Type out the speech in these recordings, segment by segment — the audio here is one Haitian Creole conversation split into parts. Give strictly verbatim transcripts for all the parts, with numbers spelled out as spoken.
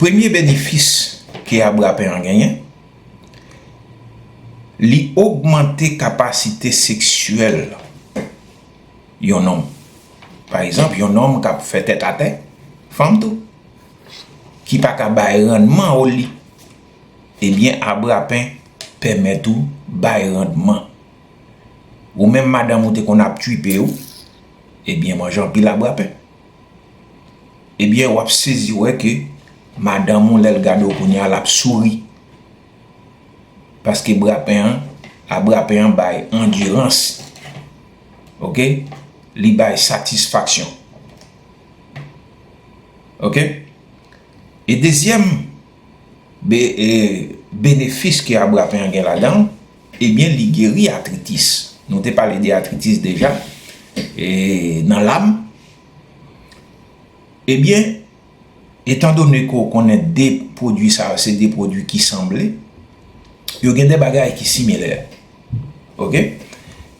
Premye benefis ke abrapen an genyen, li ogmante kapasite seksyèl yon nonm. Pa egzanp, yon nonm k ap fè tèt atè, fanm tou, ki pa ka bay rannman o li, ebyen, abrapen pèmèt ou bay rannman. Ou menm madanm ou te konn ap twipe ou, ebyen, manje anpil abrapen. Ebyen, w ap sezi wè ke madanm ou, lè l gade w kounye a, l ap souri. Paske brapen an, abrapen an bay andirans. Oke? Li bay satisfaksyon. Oke? E dezyèm be-, e, benefis ke abrapen an gen ladan l, ebyen, li geri atritis. Nou te pale de atritis deja, e, nan lam. Ebyen, etandone ke w konnen de pwodui sa yo se de pwodui ki sanble, yo gen de bagay ki similè. Oke?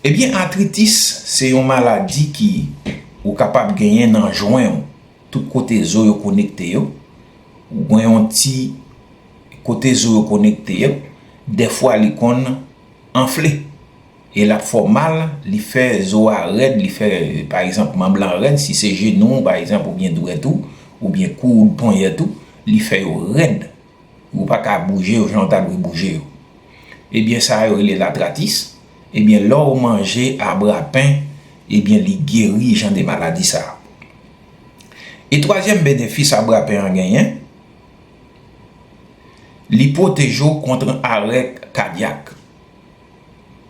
Ebyen, atritis se yon maladi ki ou kapab genyen nan jwen w, tout kote zo yo konekte yo. Ou gen yon ti kote zo yo konekte yo, dèfwa li konn anfle. E l ap fè w mal, li fè zo a rèd, li fè, pa egzanp, manm lan rèd, si se jenou w, pa egzanp, oubyen dwèt ou, oubyen koud, ponyèt ou, li fè yo rèd. Ou pa ka bouje yo jan w ta dwe bouje yo. Ebyen, sa yo rele latratis. Ebyen, lè w manje abrapen, ebyen, li geri jan de maladi sa a. E twazyèm benefis abrapen an genyen, li pwoteje w kont arè kadyak.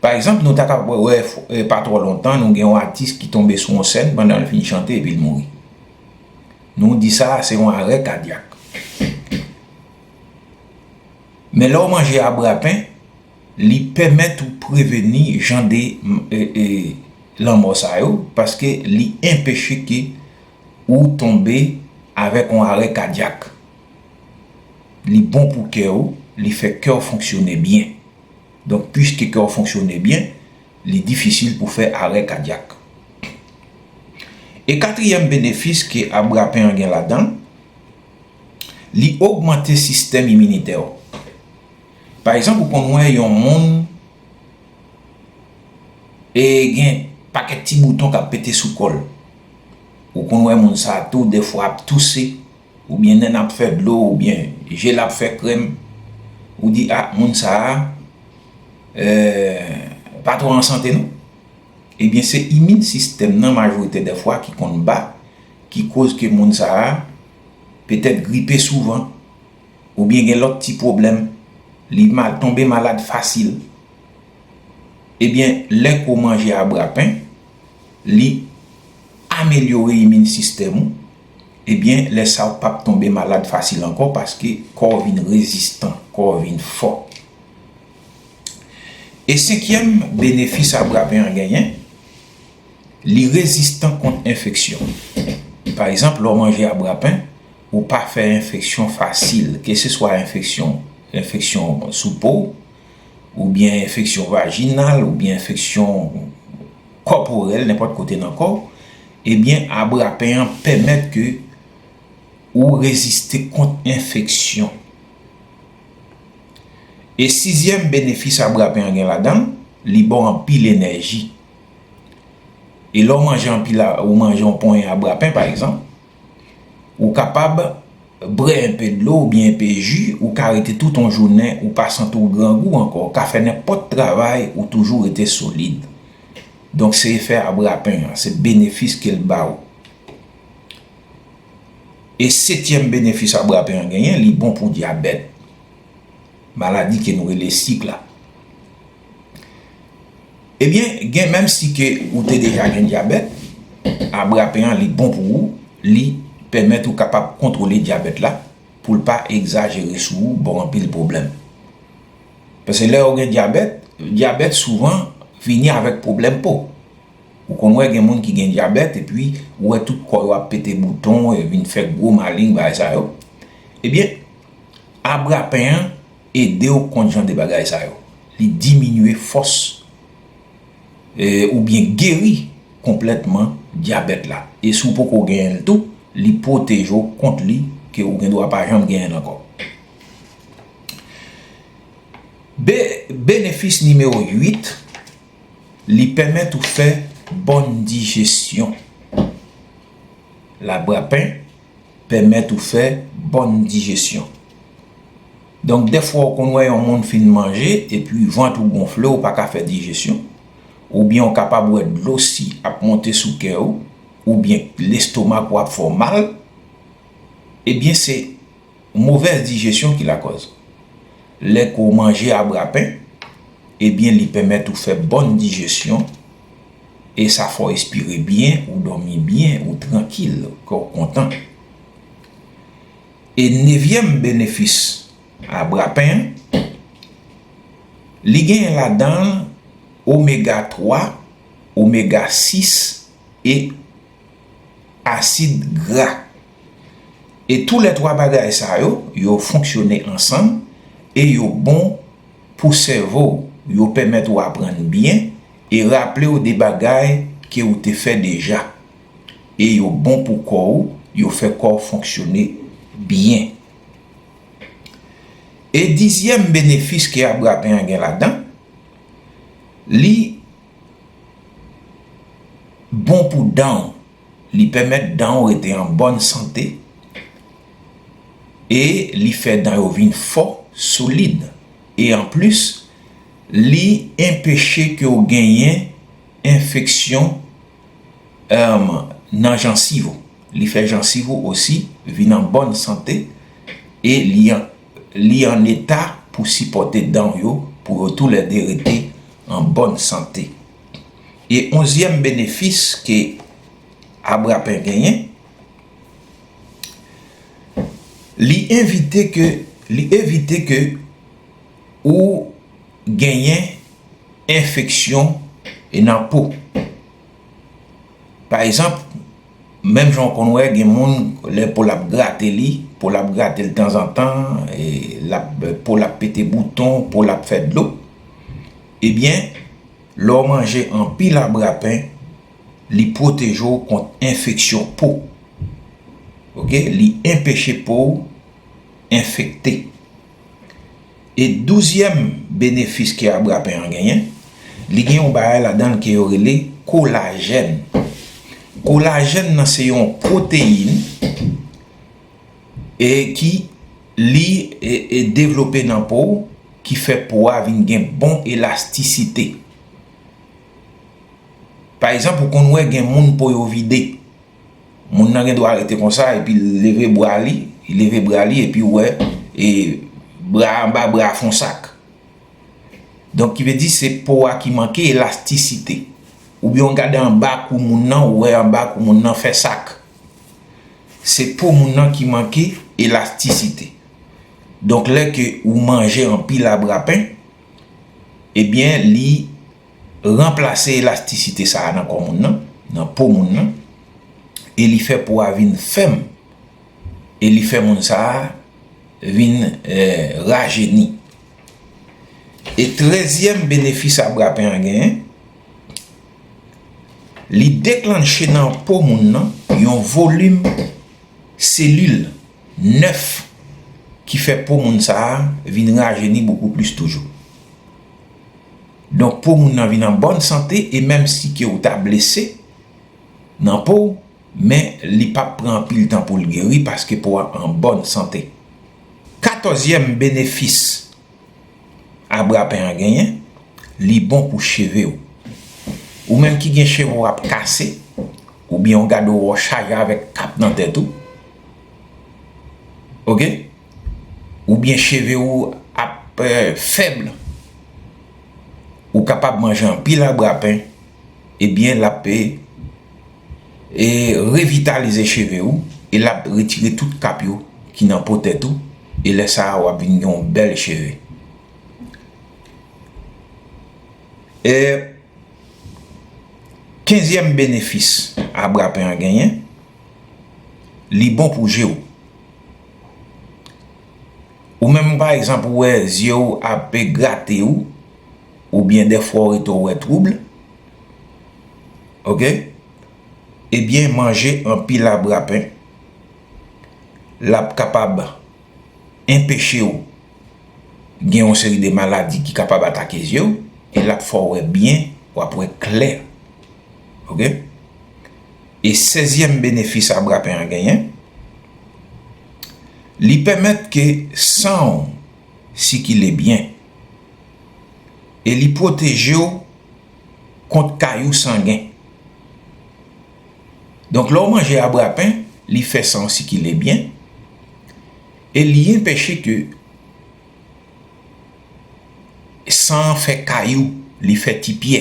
Pa egzanp, nou ta ka wè, wè, e, pa twò lontan, nou gen yon atis ki tonbe sou yon sèn pandan l fin chante epi l mouri. Nou di sa a se yon arè kadyak. Men lè w manje abrapen, li pèmèt ou preveni jan de, e, e, lanmò sa yo, paske li enpeche ke ou tonbe avèk yon arè kadyak. Li bon pou kè w, li fè kè w fonksyone byen. Donk, piske kè w fonksyone byen, li difisil pou fè arè kadyak. E katriyèm benefis ke abrapen an gen ladan l, li ogmante sistèm iminitè w. Pa egzanp, ou konn wè yon moun e gen pakèt ti bouton k ap pete sou kò l. Ou konn wè moun sa a tou, dèfwa ap touse, oubyen nen ap fè dlo, oubyen je l ap fè krèm. Ou di, a, moun sa a, e, pa twò an sante non. Ebyen, se imin sistèm nan majorite dèfwa ki konn ba, ki koz ke moun sa a petèt gripe souvan, oubyen gen lòt ti pwoblèm, li mal, tonbe malad fasil. Ebyen, lè ke w manje abrapen, li amelyore imin sistèm ou, ebyen, lè sa a w p ap tonbe malad fasil ankò paske kò w vin rezistan, kò w vin fò. E senkyèm benefis abrapen an genyen, li rezistan kont enfeksyon. Pa egzanp, lè w manje abrapen, ou pa fè enfeksyon fasil, keseswa enfeksyon, enfeksyon sou po, oubyen enfeksyon vajinal, oubyen enfeksyon kòporèl, nenpòt kote nan kò w, ebyen, abrapen an pèmèt ke ou reziste kont enfeksyon. E sizyèm benefis abrapen an gen ladan l, li ba w anpil enèji. E lè w manje anpil a, ou manje yon ponyen abrapen, pa egzanp, ou kapab bwè enpe dlo oubyen enpe ji, ou ka rete tout yon jounen, ou pa santi w grangou ankò, ou ka fè nenpòt travay, ou toujou rete solid. Donk, se efè abrapen an, se benefis ke l ba w. E setyèm benefis abrapen an genyen, li bon pou dyabèt. Maladi ke nou rele sik la. Ebyen, gen menm si ke ou te deja gen dyabèt, abrapen an li bon pou ou, li pèmèt ou kapab kontwole dyabèt la pou l pa egzajere sou ou, ba w anpil pwoblèm. Paske lè ou gen dyabèt, dyabèt souvan vini avèk pwoblèm po. Ou konn wè gen moun ki gen dyabèt epi ou wè tout kò yo ap pete bouton, e vin fè gwo maleng, bagay sa yo. Ebyen, abrapen an ede w kont jan de bagay sa yo. Li diminye fòs, e, oubyen geri konplètman dyabèt la. E si w poko genyen l tou, li pwoteje w kont li ke ou gen dwa pa janm genyen ankò. Be-, benefis nimewo uit, li pèmèt ou fè bòn dijesyon. Labrapen pèmèt ou fè bòn dijesyon. Donk, dèfwa ou konn wè yon moun fin manje epi vant ou gonfle, ou pa ka fè dijesyon, oubyen ou kapab wè dlo si ap monte sou kè ou, oubyen lestomak ou ap fè w mal, ebyen, se movèz dijesyon ki lakòz. Lè ke w manje abrapen, ebyen, li pèmèt ou fè bòn dijesyon, e sa fè w espire byen, ou dòmi byen, ou trankil, kè w kontan. E nevyèm benefis abrapen an, li genyen ladan l omega twa, omega sis e asid gra. E toulètwa bagay sa yo, yo fonksyone ansanm e yo bon pou sèvo w. Yo pèmèt ou aprann byen e raple w de bagay ke ou te fè deja. E yo bon pou kò w, yo fè kò w fonksyone byen. E dizyèm benefis ke abrapen an gen ladan, li bon pou dan w. Li pèmèt dan w rete an bòn sante e li fè dan yo vin fò, solid. E anplis, li enpeche ke w genyen enfeksyon, èm, nan jansiv ou. Li fè jansiv ou osi vin an bòn sante e li an, li an eta pou sipòte dan w yo, pou yo toulède rete an bòn sante. E onzyèm benefis ke abrapen genyen, li evite ke, li evite ke ou genyen enfeksyon nan po. Pa egzanp, menm jan w konn wè, gen moun, lè po l ap grate li, po l ap grate l tanzantan, e l ap, po l ap pete bouton, po l ap fè dlo, ebyen, lè w manje anpil abrapen, li pwoteje w kont enfeksyon po. Oke? Li enpeche po w enfekte. E douzyèm benefis ke abrapen an genyen, li gen yon bagay ladan l ke yo rele kolajèn. Kolajèn nan se yon pwoteyin e ki li e, e devlope nan po w, ki fè po a vin gen bon elastisite. Pa egzanp, ou konn wè gen moun po yo vide. Moun nan gen dwa rete konsa epi l leve bra li, li leve bra li epi ou wè, e, bra anba bra a fè yon sak. Donk, ki vle di se po a ki manke elastisite. Oubyen w gade anba kou moun nan, ou wè anba kou moun nan fè sak. Se po moun nan ki manke elastisite. Donk, lè ke ou manje anpil abrapen, ebyen, li ranplase elastisite sa a nan kò moun nan, nan po moun nan, e li fè po a vin fèm, e li fè moun sa a vin, eh, rajeni. E trèzyèm benefis abrapen an genyen, li deklanche nan po moun nan yon volim selil nèf ki fè po moun sa a vin rajeni bokou plis toujou. Donk, po moun nan vin an bòn sante, e menm si ke ou ta blese nan po w, men li p ap pran anpil tan pou l geri paske po a an bòn sante. Katòzyèm benefis abrapen an genyen, li bon pou cheve w. Ou menm ki gen cheve w ap kase, oubyen w gade w wè w chaje avèk kap nan tèt ou, oke? Oubyen cheve w ap, eh, fèb, ou kapab manje anpil abrapen, ebyen, l ap, eh, e revitalize cheve w, e l ap retire tout kap yo ki nan po tèt ou, e lè sa a, w ap vin gen yon bèl cheve. E kenzyèm benefis abrapen an genyen, li bon pou je w. Ou menm, pa egzanp, ou wè zye w ap grate w, oubyen dèfwa w rete w wè twoub, oke? Ebyen, manje anpil abrapen. l ap kapab enpeche w gen yon seri de maladi ki kapab atake zye w, e l ap fè w wè byen, w ap wè klè. Oke? E sèzyèm benefis abrapen an genyen, li pèmèt ke san w sikile byen. E li pwoteje w kont kayou sangen. Donk, lè w manje abrapen, li fè san w sikile byen. E li enpeche ke san an fè kayou, li fè ti pyè.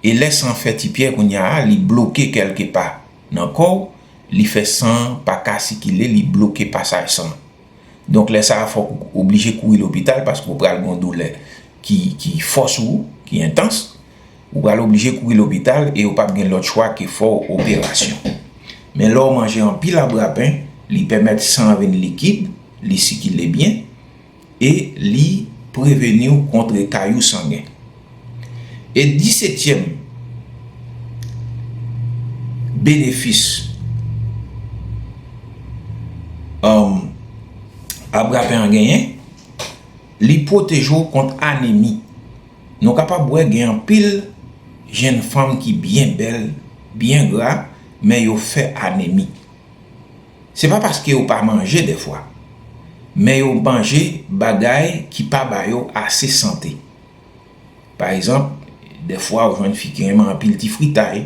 E lè san an fè ti pyè, kounye a, li bloke kèlkepa nan kò w, li fè san an pa ka sikile, li bloke pasaj san an. Donk, lè sa a, fòk ou oblije kouri lopital paske ou pral gen yon doulè ki, ki fò sou ou, ki entans. Ou pral oblije kouri lopital e ou p ap gen lòt chwa ke fè w operasyon. Men lè w manje anpil abrapen, li pèmèt san an vin likid, li sikile byen, e li preveni w kont kayou sangen. E disetyèm benefis, um, abrapen an genyen, li pwoteje w kont anemi. Nou kapab wè gen anpil jenn fanm ki byen bèl, byen gra, men yo fè anemi. Se pa paske yo pa manje dèfwa, men yo manje bagay ki pa ba yo ase sante. Pa egzanp, dèfwa ou jwenn fi ki renmen anpil ti fritay,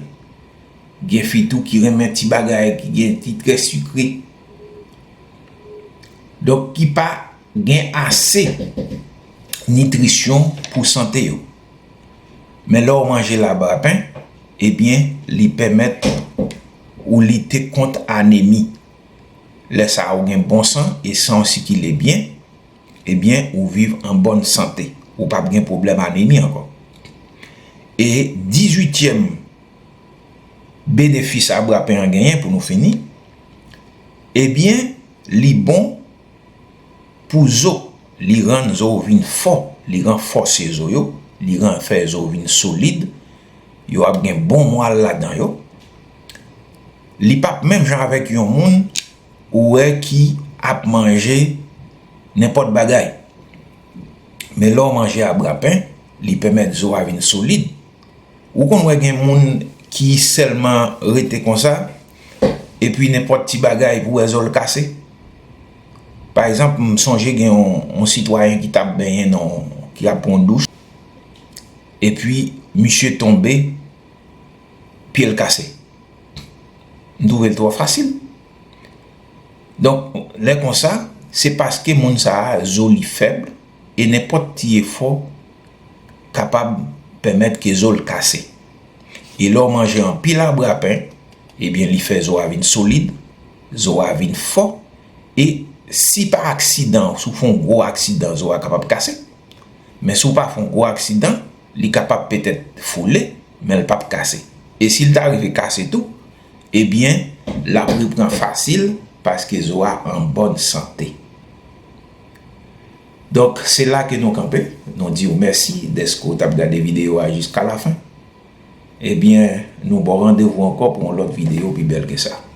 gen fi tou ki renmen ti bagay ki gen ti trè sikre. Donk, ki pa gen ase nitrisyon pou sante yo. Men lè w manje labrapen, ebyen, li pèmèt ou lite kont anemi. Lè sa a, ou gen bon san e san w sikile byen, ebyen, ou viv an bòn sante. Ou p ap gen pwoblèm anemi ankò. E dizuityèm benefis abrapen an genyen pou nou fini, ebyen, li bon pou zo. Li rann zo w vin fò, li ranfòse zo yo, li ran-, fè zo w vin solid, yo ap gen bon mwal ladan yo. Li p ap menm jan avèk yon moun ou wè ki ap manje nenpòt bagay. Men lè w manje abrapen, li pèmèt zo a vin solid. Ou konn wè gen moun ki sèlman rete konsa, epi nenpòt ti bagay pou wè zo l kase. Pa egzanp, m sonje gen yon, yon sitwayen ki t ap benyen nan, ki ap pran yon douch, epi misye tonbe, pye l kase. M twouve l twò fasil. Donk, lè konsa, se paske moun sa a, zo li fèb, e nenpòt ti efò kapab pèmèt ke zo l kase. E lè w manje anpil abrapen, ebyen, li fè zo a vin solid, zo a vin fò, e si pa aksidan, si w fè yon gwo aksidan, zo a kapab kase. Men si w pa fè yon gwo aksidan, li kapab petèt foule, men l p ap kase. E si l ta rive kase tou, ebyen, l ap repran fasil paske zo a an bòn sante. Donk, se la ke nou kanpe. Nou di w mèsi dèske w t ap gade videyo a jiska lafen. Ebyen, nou ba w randevou ankò pou yon lòt videyo pi bèl ke sa.